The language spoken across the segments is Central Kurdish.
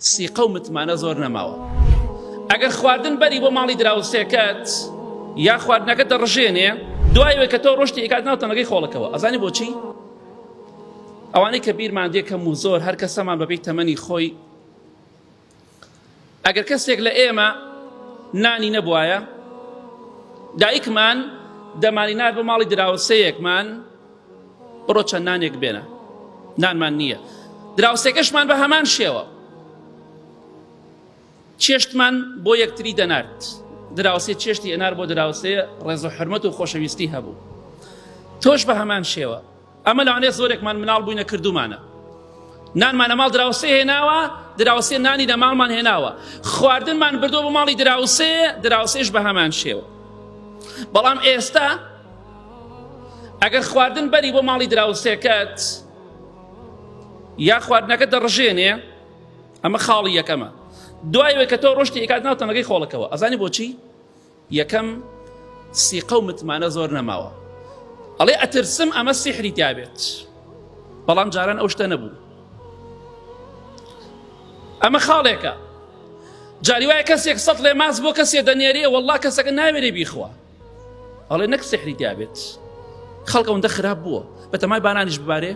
سیقە و متمانە زۆر نەماوە. ئەگەر خواردن بەری بۆ ماڵی دراوسێکەت یا خواردنەکە دەڕژێنێ دوای ئەوەی کە تۆ ڕۆشتی ئەیکات ناو تەنەکەی خۆڵەکەوە ئەزانی بۆچی؟ ئەوانەی کە بیرمان دێ کەم و زۆر هەر کەسەمان بەپێی تەمەنی خۆی ئەگەر کەسێک لە ئێمە نانی نەبوایە دایکمان دەمانی نار بۆ ماڵی دراوسەیەکمان بڕۆ چەند نانێک بێنە نانمان نییە دراوسێکەشمان بە هەمان شێوە چێشتمان بۆ یەکتری دەنارد دراوسێ چێشتی ئەنار بۆ دراوسێ ڕێز و حرمەت و خۆشەویستی هەبوو تۆش بە هەمان شێوە ئەمە لەوانەیە زۆرێکمان مناڵ بووینە کردومانە نانمان لە ماڵ دراوسێ هێناوە دراوسێ نانی لە ماڵمان هێناوە خواردنمان بردووە بۆ ماڵی دراوسێ دراوسێش بە هەمان شێوە بەڵام ئێستا ئەگەر خواردن بەری بۆ ماڵی دراوسێکەت یا خواردنەکە دەڕژێنێ ئەمە خاڵی یەکەمە دوای وێ کە تۆ ڕۆشتی ئەکات ناو تەنەکەی خۆڵەکەوە ئەزانی بۆچی یەکەم سیقە و متمانە زۆر نەماوە ئەڵێ ئەترسم ئەمە سیحری تیابێت بەڵام جاران ئەو شتە نەبوو ئەمە خاڵێکە جاری وایە کەسێک سەد لێ ماس بۆ کەسێ دەنێرێ والله کەسەکە ناوێرێ بیخوا ئەڵێ نەک سحری تیابێت خەڵک ئەوەندە خراپ بووە بەتەمای بانانیش ببارێ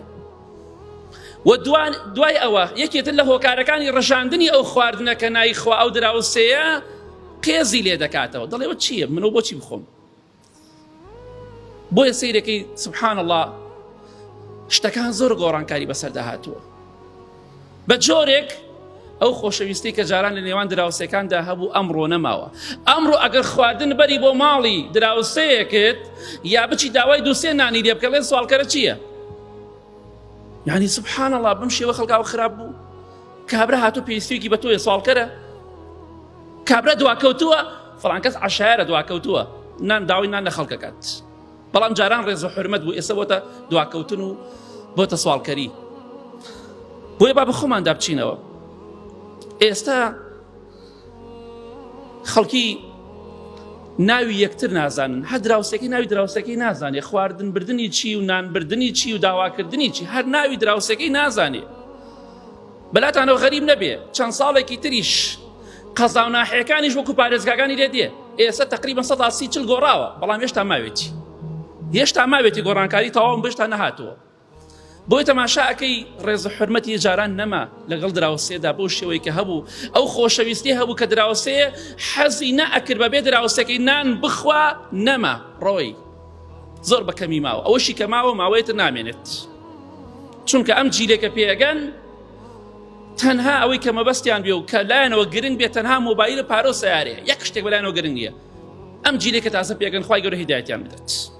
و دوای ئەوە یەکێتر لە هۆکارەکانی ڕژاندنی ئەو خواردنە کە نایخوا ئەو دراوسەیە قێزی لێ دەکاتەوە دەڵێەوە چییە منەوە بۆچی بخۆم بۆیە سەیرەکەی سبحان الله شتەکان زۆر گۆڕانکاری بەسەردا هاتووە بە جۆرێک ئەو خۆشەویستی کە جاران لە نێوان دراوسێکاندا هەبوو ئەمڕۆ نەماوە ئەمڕۆ ئەگەر خواردن بەری بۆ ماڵی دراوسەیەکت یا بچی داوای دووسێ نانی لێ بکەڵێن سواڵکەرە چییە؟ یعنی سبحان الله بەم شێوە خەڵکاوە خراپ بوو کابرا هاتو پێویستیەکی بە تۆیە سواڵکەرە کابرا دواکەوتووە فڵان کەس عەشایەرە دواکەوتووە نان داوای نان لە خەڵکەکات بەڵام جاران ڕێز و حرمەت بوو ئێستا بۆتە دواکەوتن و بۆتە سواڵکەری بۆیە با بە خۆماندا بچینەوە ئێستا خەڵکی ناوی یەکتر نازانن هەر دراوسێکی ناوی دراوسەکەی نازانێ خواردن بردننی چی و نان بردننی چی و داواکردنی چی هەر ناوی دراوسەکەی نازانێ بەلاتانەوە غەریب نەبێ چەند ساڵێکی تریش قەزا و ناحیەکانیش وەکو پارێزگاکانی لێ دێ ئێستا تقریبا 130 چل گۆڕاوە بەڵام هێشتا ماوێتی هێشتا ماوێتی گۆڕانکاری تەواوم بشتا نەهاتووە بۆی تەماشا ئەەکەی ڕێز و حرمەتی جاران نەما لەگەڵ دراوسێدا بۆ شێوەی کە هەبوو ئەو خۆشەویستی هەبوو کە دراوسێ حەزی نەئەکرد بەبێ دراوسەکەی نان بخوا نەما ڕۆی زۆر بە کەمی ماوە ئەوەشی کە ماوە ماوەیەتر نامێنێت چونکە ئەم جیلێکە پێگەن تەنها ئەوەی کە مەبەستیان بێ و کە لایەنەوە گرنگ بێت تەنها مۆبایل و پارە و سیارەیە یەک شتێک بەلایەنەوە گرنگ نییە ئەم جیلێکە تازە پێگەن خوای گەورە هیدایەتیان بدات.